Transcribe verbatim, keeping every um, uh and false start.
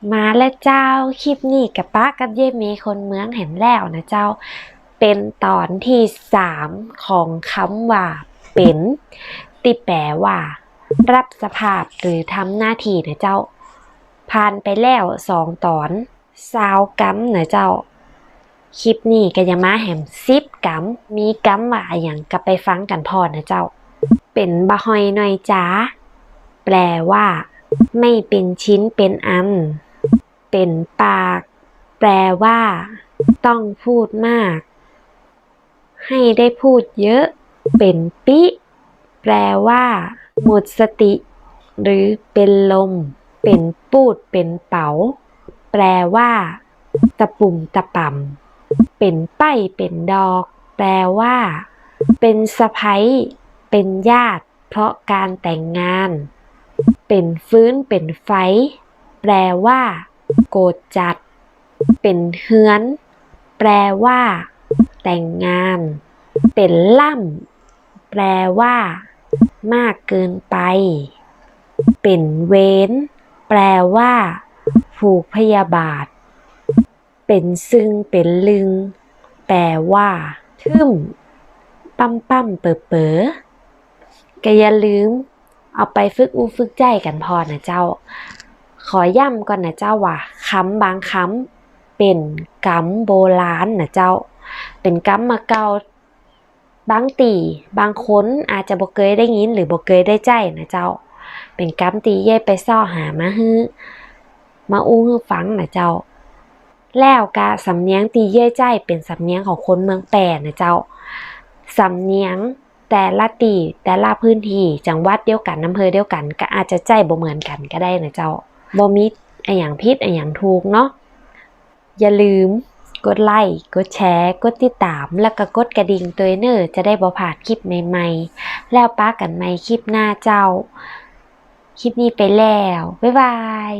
มาแล้วเจ้า คลิปนี้ก็ปะกับเย้ยเมย์คนเมืองแหมแล้วนะเจ้า เป๋นต๋อนตี้สามของกำว่าเป๋น ตี้แปล๋ว่า รับสภาพหรือทำหน้าที่นะเจ้า ผ่านไปแล้วสองต๋อน ซาวกำนะเจ้า คลิปนี้ก็จะมาแหมสิบกำ มีกำว่าอะหยังก็ไปฟังกั๋นพ่องนะเจ้า เป๋นบ่าฮ่อยหน่อยจา แปล๋ว่า ไม่เป็นชิ้นเป็นอัน เป๋นปาก แปล๋ว่า ต้องพูดมาก ให้ได้พูดเยอะ เป๋นปิ๊ แปล๋ว่า หมดสติ หรือเป็นลม เป๋นปูดเป๋นเป๋า แปล๋ว่า ตะปุ่มตะป่ำ เป๋นใบ้เป๋นดอก แปล๋ว่า เป็นสะใภ้ เป็นญาติเพราะการแต่งงาน เป๋นฟืนเป๋นไฟ แปล๋ว่า โกรธจัด เป๋นเฮือน แปล๋ว่า แต่งงาน เป๋นล่ำ แปล๋ว่า มากเกินไป เป๋นเวร แปล๋ว่า ผูกพยาบาท เป๋นซึ่งเป๋นลึง แปล๋ว่า ทึ่ม ป้ำๆ เป๋อๆ ก็อย่าลืมเอาไปฝึกอู้ฝึกใจ๊กั๋นพ่องนะเจ้า ขอย้ำก่อนนะเจ้าว่ากำบางกำเป๋นกำโบราณนะเจ้า เป๋นกำมาเก่า บางตี้ บางคนอาจจะบ่เกยได้ยินหรือบ่เกยได้ใจ๊นะเจ้า เป๋นกำตี้เย้ยไปเซาะหามาหื้อ มาอู้หื้อฟังนะเจ้า แล้วก็สำเนียงตี้เย้ยใจ๊เป๋นสำเนียงของคนเมืองแป้นะเจ้า สำเนียงแต่ละตี้ แต่ละพื้นตี้ จังหวัดเดียวกั๋น อำเภอเดียวกั๋น ก็อาจจะใจ๊บ่เหมือนกั๋นก็ได้นะเจ้า บ่มีอะหยังผิดอะหยังถูกเนาะ อย่าลืมกดไลก์ กดแชร์ กดติดต๋าม แล้วก็กดกระดิ่งตวยเน่อ จะได้บ่พลาดคลิปใหม่ๆ แล้วปะกั๋นใหม่คลิปหน้าเจ้า คลิปนี้ไปแล้ว บ๊ายบาย